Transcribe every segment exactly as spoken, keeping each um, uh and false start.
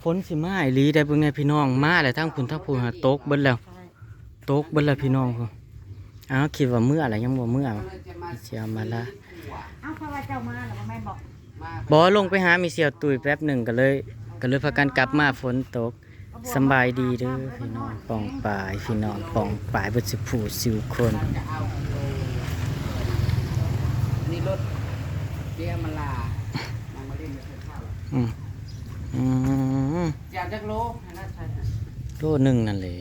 ฝนสิมาอีหลีได้อ เบิ่งแหน่พี่น้อง มาแล้ว ทางพุ้น ทางพุ้นหาตกเบิดแล้ว ตกเบิดแล้วพี่น้องพุ้น อ้าว คิดว่าเมือแล้ว ยังบ่เมือ สิเอามาละ เอาเพราะว่าเจ้ามาแล้วก็แม่นบอก บ่ ลงไปหามีเสี่ยวตุ้ยแป๊บหนึ่ง ก็เลย ก็เลยพากันกลับมา ฝนตก สำบายดีเด้อพี่น้อง ป้องปาย พี่น้อง ป้องปาย เบิดสุผู้สู่คน อันนี้รถเบียร์มาลา นางมาเล่นไม่เคยเข้า อืม อืม อยากจักโล อันนั้นใช่ค่ะ โลหนึ่งนั่นแหละ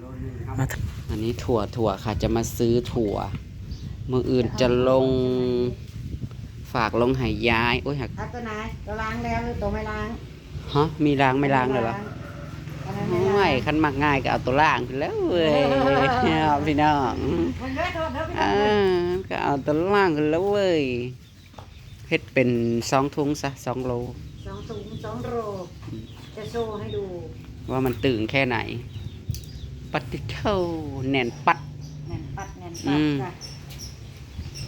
โลหนึ่งครับ มา อันนี้ถั่ว ถั่วค่ะ จะมาซื้อถั่ว มื้ออื่นจะลง ฝากลงให้ยาย โอ้ย หัก เอาตัวไหน ตัวล้างแล้วหรือตัวไม่ล้าง ฮะ มีล้างไม่ล้างเลยวะ อันนั้นไม่ล้าง โอ้ย คันมักง่ายก็เอาตัวล้างไปแล้วเว้ย พี่น้อง มันเยอะโทษเด้อพี่ เอ น้อง อ ก็เอาตัวล้างไปแล้วเว้ย เฮ็ดเป็นสองถุงซะ สองโล สองถุง สองโล อืม จะโชว์ให้ดู ว่ามันตึงแค่ไหน ปัดติโท แน่นปัด แน่นปัด แน่นปัด อืม จ้ะ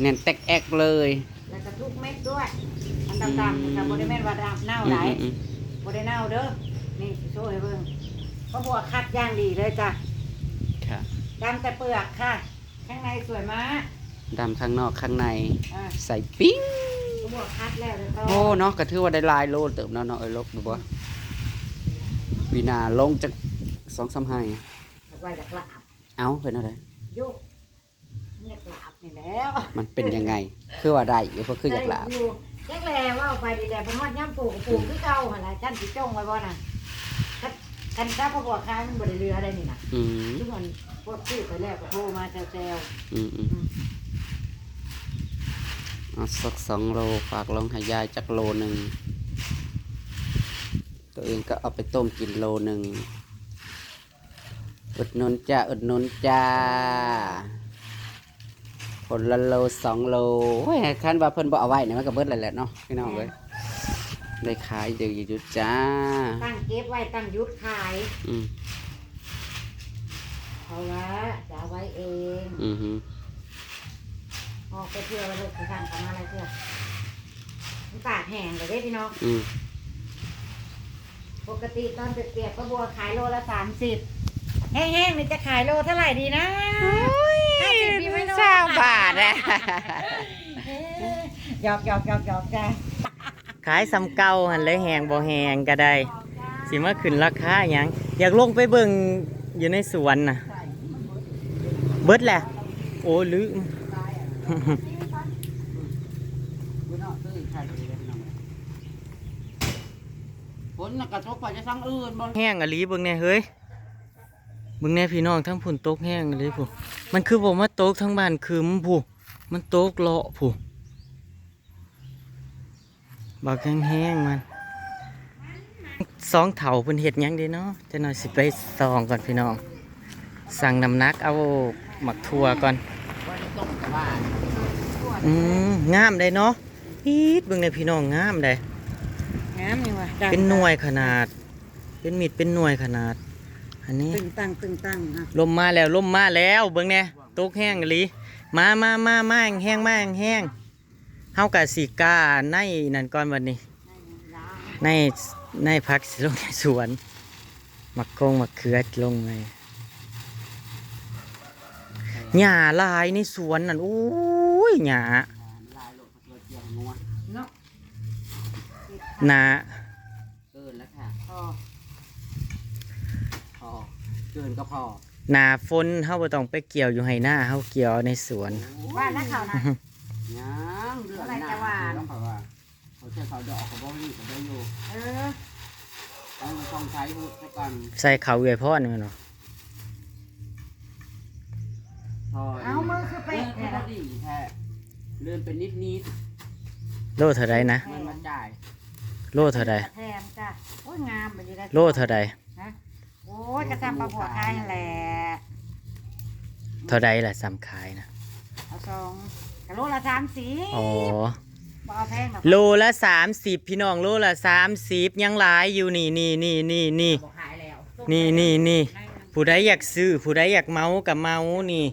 แน่นแตกแอกเลย แล้วก็ทุกเม็ดด้วย อันดำๆ อืม นี่ก็บ่ได้แม่นว่าดำเน่า อืม หลาย อืม อืม บ่ได้เน่าเด้อ นี่สิโชว์ให้เบิ่ง ข้าวบัวคัดอย่างดีเลยจ้ะ ค่ะ ดำแต่เปลือกค่ะ ข้างในสวยมาก ดำข้างนอกข้างใน อ่า ใสปิ๊ง ข้าวบัวคัดแล้วเรียบร้อย โอ้เนาะ ก็ถือว่าได้หลายโลเติบเนาะ เนาะ เอ้ย ลบดูบ่ ปีหน้าลงจักสองสามไฮ่ ว่าอยากลาบ เอ้า เป็นอะไร โยก อยากลาบนี่แล้ว มันเป็นยังไง คือว่าได้อยู่ ก็คืออยากลาบ ได้อยู่ จักแลว่าเอาไปดีแลเพิ่นฮอดยามปลูกก็ปลูกคือเก่าหั่นล่ะ จั่นสิจ้องไว้บ่น่ะ คัน คันซะเพราะว่าขายมันบ่ได้เหลือได้นี่น่ะ อืม คือมันพวกซื้อไปแล้วก็โทรมาแซวๆ อืม อืม อืม เอาสักสองโล ฝากลงให้ยายจักโลหนึ่ง ตัวเองก็เอาไปต้มกินโลหนึ่ง อุดหนุนจ้า อุดหนุนจ้า คนละโลสองโล โอ้ย คันว่าเพิ่นบ่เอาไว้เนี่ย มันก็เบิดแล้วแหละเนาะ พี่น้องเอ้ย ได้ขายอยู่อยู่จ้า ตั้งเก็บไว้ ตั้งหยุดขาย อืม เพราะว่าจะเอาไว้เอง อือฮึ ออกไปเทื่อ ว่ารถสิสั่งเข้ามาหลายเทื่อ มันตากแห้งเลยเด้พี่น้อง อืม ปกติตอนเปียกๆ ก็บัวขายโลละสามสิบ แห้งๆ นี่จะขายโลเท่าไหร่ดีนะ โอ้ย ห้าสิบดีไหมเนาะ ซาวบาทอะ เอ้ย หยอกๆๆๆ จ้ะ ขายส่ำเก่าหั่นแหละ แห้งบ่แห้งก็ได้ สิมาขึ้นราคาหยัง อยากลงไปเบิ่งอยู่ในสวนน่ะ เบิดแหละ โอ้ ลืม ฝนน่ะกระทบไปจะทั้งอื่นบ่ แห้งอีหลี เบิ่งแหน่เฮ้ย เบิ่งแหน่พี่น้อง ทั้งพุ้นตกแห้งอีหลีพุ้น มันคือบ่มาตกทั้งบ้านคึมพุ้น มันตกเลาะพุ้น บักแห้งๆ มัน สองเฒ่าเพิ่นเฮ็ดหยังเด้เนาะ จักหน่อยสิไปส่องก่อนพี่น้อง สั่งน้ำหนักเอาหมากถั่วก่อน อืม งามเด้เนาะ ปี๊ด เบิ่งแหน่พี่น้อง งามเด้ งามนี่ว่ะ เป็นหน่วยขนาด เป็นมิตรเป็นหน่วยขนาด อันนี้ ตึงตังตึงตังอ่ะ ลมมาแล้ว ลมมาแล้ว เบิ่งแหน่ ตกแห้งอีหลี มา มา มา มาแห้งๆ มาแห้งๆ เฮากะสิกล้าในนั่นก่อนบัดนี้ ใน ในผักสิลงในสวน หมากคงหมากเขือลงเลย หญ้าหลายในสวนนั่น โอ้ย หญ้า เนาะ หนา เกินแล้วค่ะ พอ พอ เกินก็พอ หน้าฝนเฮาบ่ต้องไปเกี่ยวอยู่ไฮ่นา เฮาเกี่ยวในสวน ว่าแล้วเขานะ ยังเดือนหน้า อะไรจะหวาน แล้วเขาว่า เขาใช้เขาดอกเขาบอกนี่ก็ได้อยู่ เออ ต้อง ต้องใช้หุดซะก่อน ใส่เขาเอื้อยพรนี่แม่นบ่ พอ เอามือคือไป เออ เนี่ยนะ พอดีแท้ เลื่อนไปนิดนิด โลเท่าใดนะ มันมาจ่าย โลเท่าใด แพงจ้ะ โอ้ย งามไปเลยนะ โลเท่าใด ฮะ โอ้ย กระซำปลาบัวขายนั่นแหละ เท่าใดล่ะ ส่ำขายนะ เอาสอง กะโลละสามสิบ อ๋อ บ่เอาแพงดอก โลละสามสิบ พี่น้อง โลละสามสิบ ยังหลายอยู่ นี่ นี่ นี่ นี่ นี่ บ่ขายแล้ว นี่ นี่ นี่ ผู้ใดอยากซื้อ ผู้ใดอยากเหมาก็เหมา นี่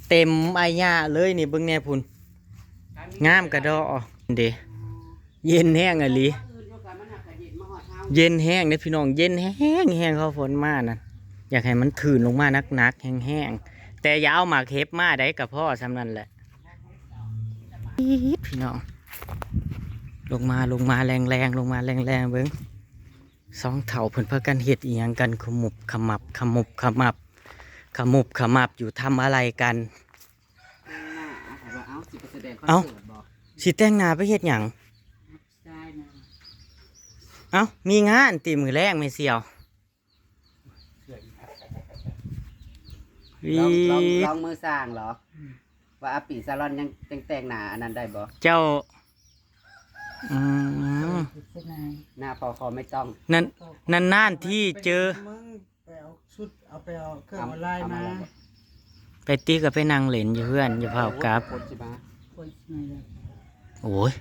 เต็มอายะเลย นี่ เบิ่งแหน่พุ้น งามกะดอ เด้ เย็นแฮงอีหลี อื่นอยู่กับมันหนักกะเย็นมาฮอดเฮา เย็นแฮงเด้อพี่น้อง เย็นแฮงแฮง เขาฝนมานั่น อยากให้มันถืนลงมาหนักๆ แฮงๆ แต่อย่าเอาหมากเห็บมาได้ กะพอส่ำนั่นแหละ อี๊ดพี่น้อง ลงมา ลงมาแรงๆ ลงมาแรงๆ เบิ่ง สองเฒ่าเพิ่นพากันเฮ็ดอีหยังกัน ขมุบขมับ ขมุบขมับ ขมุบขมับอยู่ ทำอะไรกัน แต่งหน้า อ่ะ ถามว่า เอ้า สิไปแสดงคอนเสิร์ตบ่ เอ้า สิแต่งหน้าไปเฮ็ดหยัง ได้นะ เอ้า มีงานติมื้อแลงแม่เสี่ยว ลอง ลอง วีด ลองมือสร้างเหรอ อืม ว่าอาปีซาลอนยัง ยังแต่งหน้าอันนั้นได้บ่ เจ้า อืม หน้าพอคอไม่ต้อง นั่น นานๆ ที่เจอ มึงไปเอาชุด เอาไปเอาเครื่องออนไลน์มา เอามาลอง ไปติกะไปนั่งเล่นอยู่เฮือน อย่าพาเอากลับ คนสิมา คนสิมาเลย โอ้ย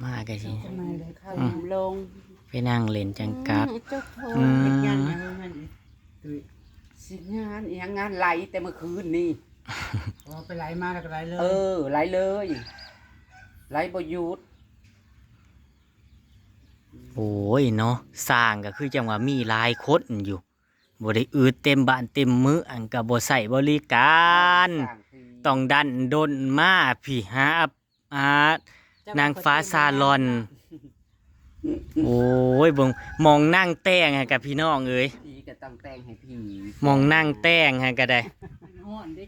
มากะสิ จะมาเลยค่ะ อืม ลง ไปนั่งเล่นจั่งกลับ อืม เจ้าของ อืม เฮ็ดงานหยังงานอีก ตุ้ย สิงานอีหยัง งานไหลแต่เมื่อคืนนี่ อ๋อ ไปไหลมาแล้วก็ไหลเลย เออ ไหลเลย ไหลบ่หยุด โอ้ยเนาะ สร้างกะคือจั่งว่ามีหลายคนอยู่ บ่ได้อึดเต็มบ้านเต็มเมือง กะบ่ใช้บริการ สร้างฟรี ต้องดันด้นมาพี้ หา อ่า นางฟ้าซาลอน โอ้ย เบิ่ง หม่องนั่งแต่งหั่นกะพี่น้องเอ้ย ผีก็ต้องแต่งให้ผี หม่องนั่งแต่งหั่นกะได้ ฮ้อนเด้อ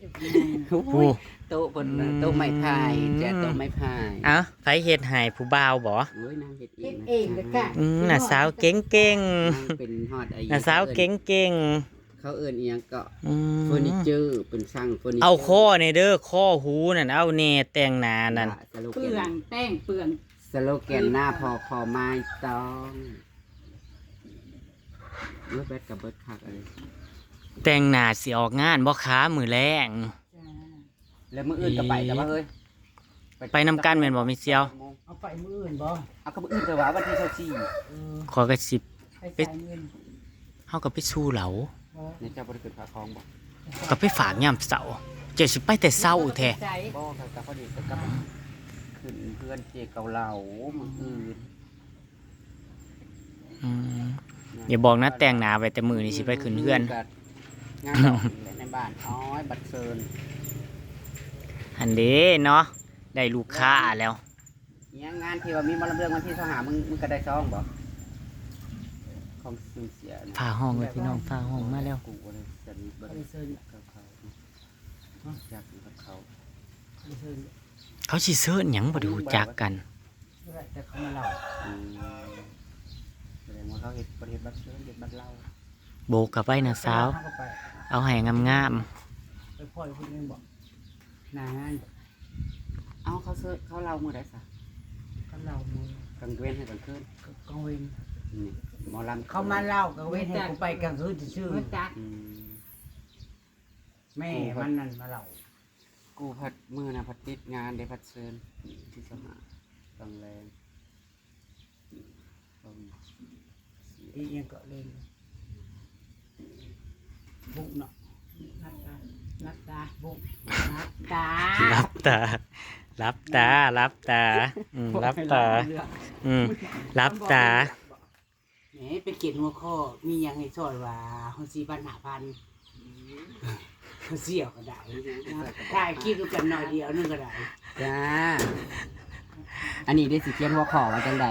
เจ้าของ โอ้ โต๊ะเพิ่น อืม โต๊ะไม้ไผ่ จ้ะ โต๊ะไม้ไผ่ เอ้า ไผเฮ็ดให้ ผู้บ่าวบ่ โอ้ย นางเฮ็ดเอง เฮ็ดเองเด้อค่ะ อืม น้าสาวเก่งๆ นางเป็นฮอดอายุ น้าสาวเก่งๆ เขาเอิ้นอิหยังเกาะ อืม เฟอร์นิเจอร์ เป็นช่างเฟอร์นิเจอร์ เอาคอแหน่เด้อ คอหูนั่น เอาแหน่ แต่งหน้านั่น สโลแกน เปลือง แป้งเปลือง สโลแกนหน้าพอคอไม่ต้อง เบิดแบตกับเบิดคักเลย แต่งหน้าสิออกงานบ่คะ มื้อแลง จ้า แล้วมื้ออื่นก็ไป แต่ว่าเฮ้ย ไปนำกันแม่นบ่ แม่เสี่ยว เอาไปมื้ออื่นบ่ เอาก็มื้ออื่นแต่ว่าวันที่ซาวสี่ เออ ข้อยกะสิ ไปใส่เงิน เฮากะไปสู่เหลา บ่ นี่เจ้าบ่ได้ขึ้นฝากของบ่ กะไปฝากยามเช้า เจ้าสิไปแต่เช้าแท้ ไปใส่ บ่ ก็ ก็พอดีก็กลับขึ้นเฮือนเจ๊เก่าเหลามื้ออื่น อืม อย่าบอกนะ แต่งหน้าไว้แต่มื้อนี้สิไปขึ้นเฮือน งานดอกนี่แหละในบ้าน อ๋อ บัตรเชิญ หั่นเด้เนาะ ได้ลูกค้าแล้ว เนี่ย งานที่ว่ามีหมอลำเรื่องวันที่ซาวห้า มึง มึงก็ได้ซองบ่ ของสูญเสียนะ ฟ้าฮ้องเลยพี่น้อง ฟ้าฮ้องมาแล้ว กูก็เลยสนิทบ่ได้ บ่ได้เชิญ กับเขา รู้จักอยู่กับเขา บ่ได้เชิญ เขาสิเชิญหยัง บ่ได้รู้จักกัน แต่เขามาเล่า อืม แสดงว่าเขาเฮ็ด บ่ได้เฮ็ดบัตรเชิญ เฮ็ดบัตรเล่า โบกเข้าไปนะสาว เขาก็ไป เอาให้งามๆ ไปพ่อยผู้หนึ่งบอก หน้างาน เอาเขาเชิญ เขาเล่ามื้อใดซะ เขาเล่ามื้อกลางเว้นให้กลางคืน กลางเว้น นี่ หมอลำ เขามาเล่ากลางเว้นให้กูไปกลางคืนซื่อๆ รู้จัก อืม แม่มันนั่นมาเล่า กูผัดมื้อน่ะผัดติดงานเด้ ผัดเชิญที่สหา ตอนแลง อีหยังก็เล่น บุกเนาะ หลับตา หลับตา บุก หลับตา หลับตา หลับตา หลับตา อืม หลับตา อืม หลับตา แหม ไปเขียนหัวข้อ มีหยังให้ซอยว่า เฮา สี่พัน ห้าพัน เสี่ยวก็ได้ ถ่ายคลิปกันหน่อยเดียวนึงก็ได้ จ้า อันนี้ได้สิเขียนหัวข้อว่าจังใด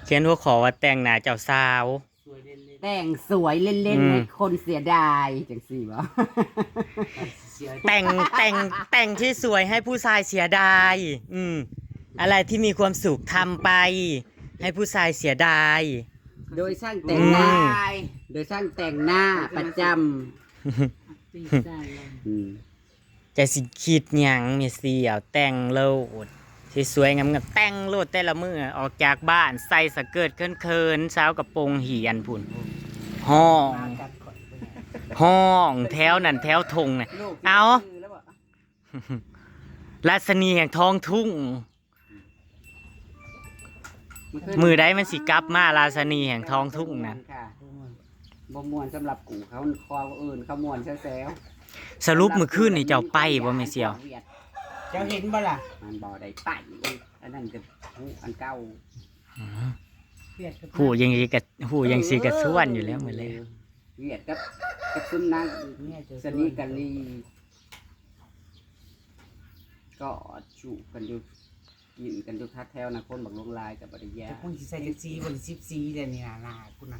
เขียนหัวข้อว่าแต่งหน้าเจ้าสาว สวยเล่นๆ แต่งสวยเล่นๆ อืม ให้คนเสียดาย จังซี่บ่ เสีย แต่ง แต่ง แต่งที่สวยให้ผู้ชายเสียดาย อืม อะไรที่มีความสุขทำไป ให้ผู้ชายเสียดาย โดยช่างแต่งหน้า อืม โดยช่างแต่งหน้าประจำ ตีใจ อืม จะสิคิดหยังแม่เสี่ยว แต่งโลด สวยๆ งามๆ แต่งโลด แต่ละมื้อออกจากบ้านใส่สะเกิร์ตเคินๆ สาวกระโปรงเหียนพุ้น ฮ้อง ฮ้องแถวนั่นแถวทุ่งน่ะ เอ้า รัชนีแห่งท้องทุ่ง มื้อใดมันสิกลับมา ราชนีแห่งท้องทุ่งนั่น ค่ะ บ่ม่วนสำหรับกู เขาคออื่นเขาม่วนแซวๆ สรุปมื้อคืนนี่เจ้าไปบ่แม่เสี่ยว เจ้าเห็นบ่ล่ะ มันบ่ได้ไป อันนั้นก็ฮู้อันเก่า อืม เวียดกับ ฮู้จั่งซี้ก็ ฮู้จั่งซี้ก็ชวนอยู่แล้วมื้อแลง เวียดกับกับซุมนาง เมียเจ้า สนิทกันนี่ กอดจูบกันอยู่ กินกันอยู่คักแถวนครบักหลวงหลายกับบ่ได้ยา แต่คงสิใส่จักสีบ่ได้สิบสีเด้นี่น่ะ หน้ากูน่ะ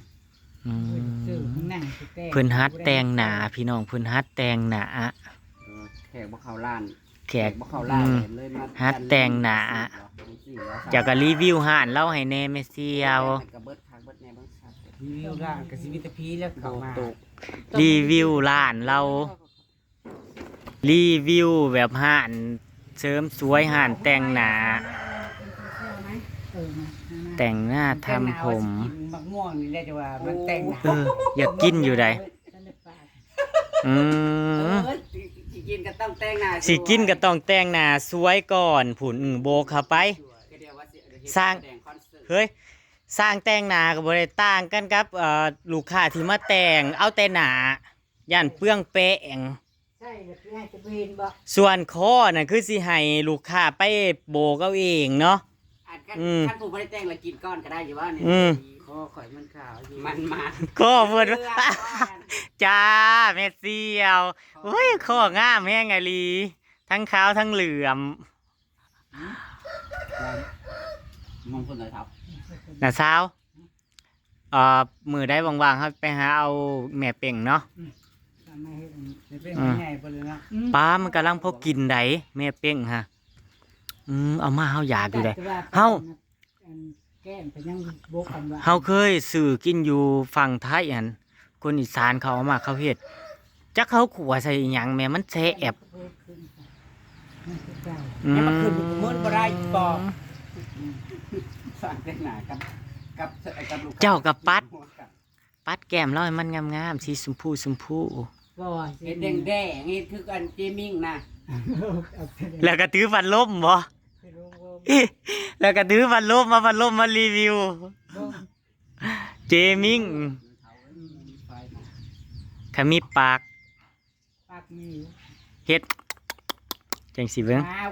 อืม เออ มึงนั่งกูแต่ง เพิ่นหัดแต่งหน้าพี่น้อง เพิ่นหัดแต่งหน้า เออ แขกบ่เข้าร้าน แขก แขกบ่เข้าร้าน อืม เลยมา หัดแต่งหน้า จังซี่เหรอ จังซี่เหรอ เจ้าก็รีวิวร้านลาวให้แหน่แม่เสี่ยว ก็เบิดคักเบิดแหน่เบิ่งคัก รีวิวร้านก็สิมีแต่ผีแล้วเข้ามา รีวิวร้านลาว รีวิวแบบร้านเสริมสวย ร้านแต่งหน้า เออ มา มา แต่งหน้าทำผม แต่งหน้าว่าสิกินมะม่วงนี่แหละ แต่ว่ามันแต่งหน้า เออ อยากกินอยู่ใด อืม เออ สิกินก็ต้องแต่งหน้า สิกินก็ต้องแต่งหน้าสวยก่อน พุ้น อืม โบกเข้าไป สวย ก็เดี๋ยวว่าสิ เดี๋ยวเฮ็ด สร้าง แสดงคอนเสิร์ต เฮ้ย สร้างแต่งหน้าก็บ่ได้ต่างกันกับ เอ่อ ลูกค้าที่มาแต่ง เอาแต่หน้า ย่านเปลืองแป้ง ใช่ แล้วสิให้จะบ่เห็นบ่ ส่วนคอน่ะคือสิให้ลูกค้าไปโบกเอาเองเนาะ อันคัน อืม คันผู้บ่ได้แต่งแล้วกินก่อนก็ได้อยู่ว่านี่ อืม คอข่อยมันขาวอยู่ มันมา คอเพิ่น เออ จ้า แม่เสี่ยว โอ้ย คองามแฮงอีหลี ทั้งขาวทั้งเหลือม มองคนเลยครับ น้าสาว เอ่อ มื้อใดว่างๆ เฮาไปหาเอาแม่เป้งเนาะ อืม เอามาเฮ็ดอันนี้ แม่เป้ง อืม ใหญ่ไปเลยเนาะ อืม ปลามันกำลังพอกินได๋ แม่เป้งฮะ อืม เอามาเฮาอยากอยู่ได๋ แต่ว่า เฮา อันแกงไปยังบกกันว่า เฮาเคยซื้อกินอยู่ฝั่งไทยหั่น คนอีสานเขาเอามาเขาเฮ็ด จักเขาขั่วใส่อิหยังแหม มันแซ่บ เออ ขึ้นไป อืม ยังมาขึ้นมันบ่ได้ปอบ สร้างแต่งหน้ากับ กับ กับลูก เจ้ากับปัด ปัดแก้มลาวให้มันงามๆ สีชมพูชมพู บ่ เฮ็ดแดงๆ เฮ็ดคืออันเจมิงนะ เอาไปเลย แล้วก็ถือพัดลมบ่ ไปลงวง แล้วก็ถือพัดลมมา พัดลมมารีวิว บ่ เจมิง อืม ถ้ามีปาก ปากมีอยู่ เฮ็ด จั่งสิเบิ่ง ว้าว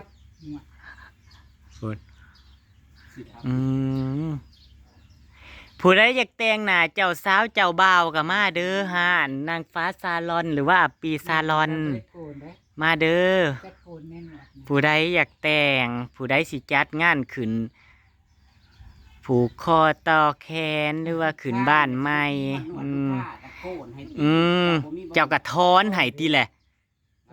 พุ้น อืม ผู้ใดอยากแต่งหน้าเจ้าสาวเจ้าบ่าวก็มาเด้อ ร้านนางฟ้าซาลอน หรือว่าอัปปีซาลอน บ่ได้โกนเด้ มาเด้อ แต่โกนแม่นหมดนะ ผู้ใดอยากแต่ง ผู้ใดสิจัดงานขึ้น ผูกคอต่อแขน หรือว่าขึ้นบ้านใหม่ อืม อืม เจ้าก็ถอนให้ติแหละ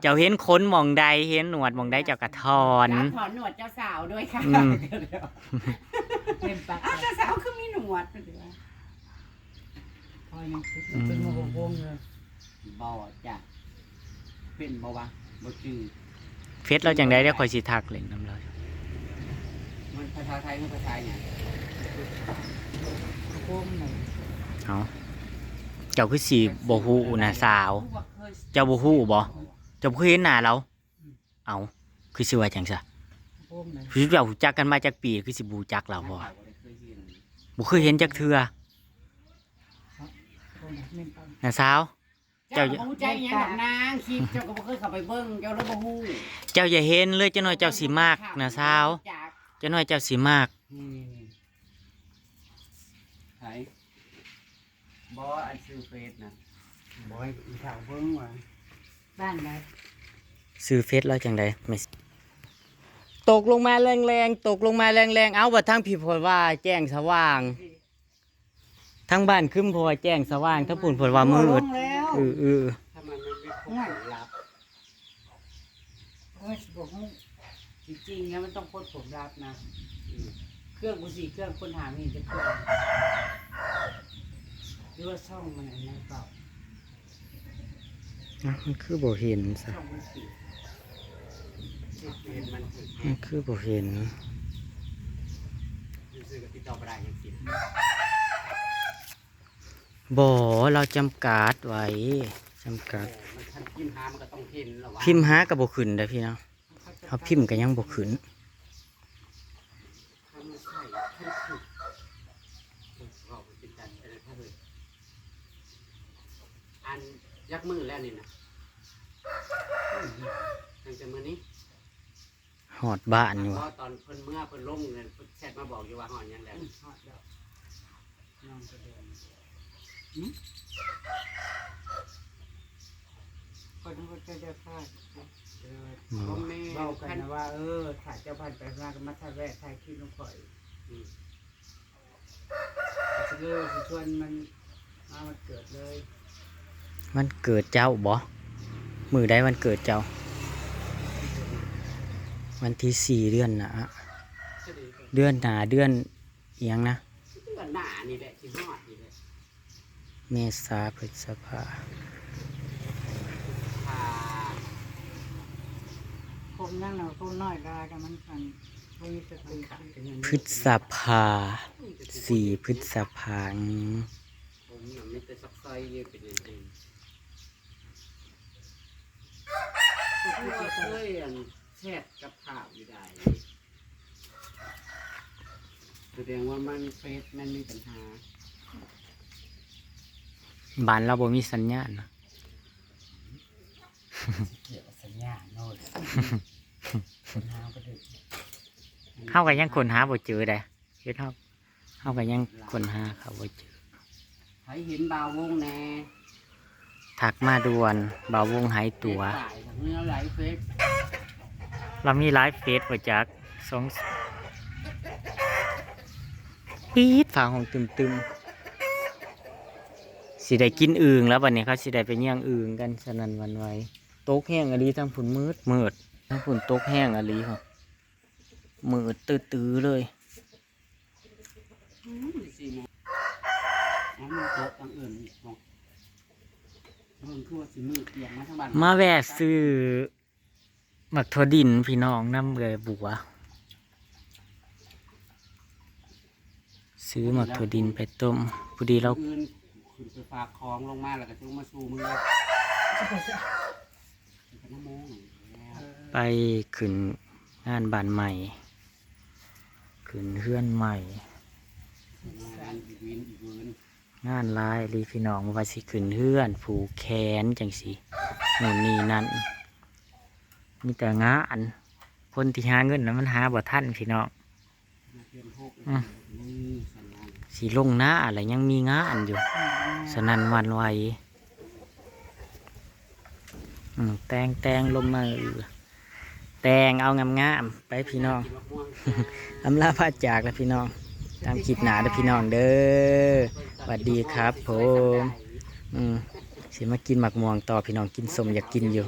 เจ้าเห็นขนหม่องใด เห็นหนวดหม่องใด เจ้าก็ถอน ถอนหนวดเจ้าสาวด้วยค่ะ อืม เล่นปาก อ้าว เจ้าสาวคือมีหนวด คอยนะ อืม เป็นหมู่หกวงเลย บ่จ้ะ เป็นบ่วะ บ่จื้อ เฟซลาวจั่งใด เดี๋ยวข้อยสิทักเล่นนำลาว มันภาษาไทยหรือภาษาหยัง หมู่หกวงเลย เอ้า เจ้าคือสิบ่ฮู้นะสาว เจ้าบ่ฮู้บ่ เจ้าบ่เคยเห็นหน้าลาว เอ้า คือสิว่าจั่งซะ หมู่หกวงเลย คือเจ้ารู้จักกันมาจักปี คือสิบ่รู้จักลาวบ่ บ่เคยเห็นจักเทื่อ น้าสาว เจ้า เจ้าก็บ่รู้จักอิหยังดอกนาง คลิปเจ้าก็บ่เคยเข้าไปเบิ่ง เจ้าเลยบ่ฮู้ เจ้าอย่าเห็นเลย จักหน่อยเจ้าสิมัก น้าสาว จักหน่อยเจ้าสิมัก นี่ๆๆ ไผ บ่ อันชื่อเฟซนะ บ่ ให้อีเฒ่าเบิ่งว่า บ้านใด ชื่อเฟซลาวจั่งใด แม่ ตกลงมาแรงๆ ตกลงมาแรงๆ เอ้า ว่าทางพี่เพิ่นว่าแจ้งสว่าง ทางบ้านคือเพิ่นว่าแจ้งสว่าง ทางพุ้นเพิ่นว่ามืด ลงแล้ว เออๆ ทำไมมันไม่ครบผลลัพธ์ เอ้ย บ่ฮู้ จริงๆ แล้วมันต้องครบผลลัพธ์นะ อืม เครื่องกูสี่เครื่อง ค้นหามีแต่เครื่อง หรือว่าช่องมันอันนั้นเปล่า อ้าว มันคือบ่เห็นซะ ช่องมันปิด เห็นมันถือ มันคือบ่เห็น ซื้อๆ ก็ติดต่อบ่ได้จังซี่นะ บ่ ลาวจำกัดไว้ จำกัด เออ มันคันพิมพ์หามันก็ต้องเห็นแล้ววะ พิมพ์หาก็บ่ขึ้นเด้อพี่น้อง เฮาพิมพ์ก็ยังบ่ขึ้น คันมันใส่ คันถูก เว้าเป็นจันทร์ เออ ถ้าเฮ้ย อันยักมือแล้วนี่นะ ตั้งแต่มื้อนี้ ฮอดบ้านอยู่ เพราะตอนเพิ่นเมือเพิ่นลงเนี่ย เพิ่นแชทมาบอกอยู่ว่าฮอดหยังแล้ว อืม ฮอดแล้ว น้องกระเดือน หืม คนก็จะได้พลาด เออ บ่ บ่แม่น เว้ากันนะว่า เออ ถ้าเจ้าพันไปมาก็มาถ่ายแวะถ่ายคลิปลงข่อย อืม สิเลยสิชวนมันมาวันเกิดเลย วันเกิดเจ้าบ่ มื้อใดวันเกิดเจ้า วันที่สี่เดือนหน้า เดือนหน้า เดือนอิหยังนะ เดือนหน้านี่แหละ สิฮอดนี่แหละ เมษา พฤษภา พฤษภา คนนั่นน่ะ คนน้อยลายกันมันกัน คนมีสติ มันขาดกันอย่างนี้ พฤษภา สี่ พฤษภา อืม ผมน่ะมีแต่ซักไซเยอะเป็นอย่างนี้ เอ้ย อันแชทกับข่าวอยู่ใด แสดงว่ามันเฟซมันมีปัญหา บ้านเราบ่มีสัญญาณนะ เกี่ยวกับสัญญาณโน่น สัญญาณก็ดึก เฮาก็ยังค้นหาบ่เจอเด้ เฮ็ดเฮา เฮาก็ยังค้นหาเขาบ่เจอ ใครเห็นบ่าววงแน่ ทักมาด่วน บ่าววงหายตั๋ว เฟซตาย ทางนี้หลายเฟซ เรามีหลายเฟซบ่จัก สอง ปี๊ด ฝาห้องตึมๆ สิได้กินอึ่งแล้วบัดนี้ เขาสิได้ไปเยี่ยงอึ่งกัน สนั่นหวั่นไหว ตกแฮงอีหลี ทางพุ้นมืดมืด ทางพุ้นตกแฮงอีหลี มืดตื้อๆเลย อืม สี่โมง อ๋อ มันตกทางอื่นอีก มอง เบิ่งคือว่าสิมืดเอียงมาทางบ้าน มาแวะซื้อหมากถั่วดินพี่น้อง นำเอื้อยบัว ซื้อหมากถั่วดินไปต้ม พอดีเรา มื้ออื่นขึ้นไปฝากของลงมาแล้วก็จะมาสู่มือ ไปขึ้นงานบ้านใหม่ ขึ้นเฮือนใหม่ งานอีเวนต์อีเวนต์ งานหลายอีหลีพี่น้อง บ่ว่าสิขึ้นเฮือน ผูกแขนจั่งซี้ โน่นนี่นั่น มีแต่งาน คนที่หาเงินน่ะมันหาบ่ทันพี่น้อง เดือนหก อืม นี่สัญญาณ สิลงนาอะไรยังมีงานอยู่ อืม สนั่นหวั่นไหว อืม แต่ง แต่งลงมา เออ แต่งเอางามๆ ไปพี่น้อง กินมะม่วงจ้า อำลาพาจากแล้วพี่น้อง ตามคลิปหน้าเด้อพี่น้องเด้อ สวัสดีครับผม อืม สิมากินหมากม่วงต่อพี่น้อง กินส้มอยากกินอยู่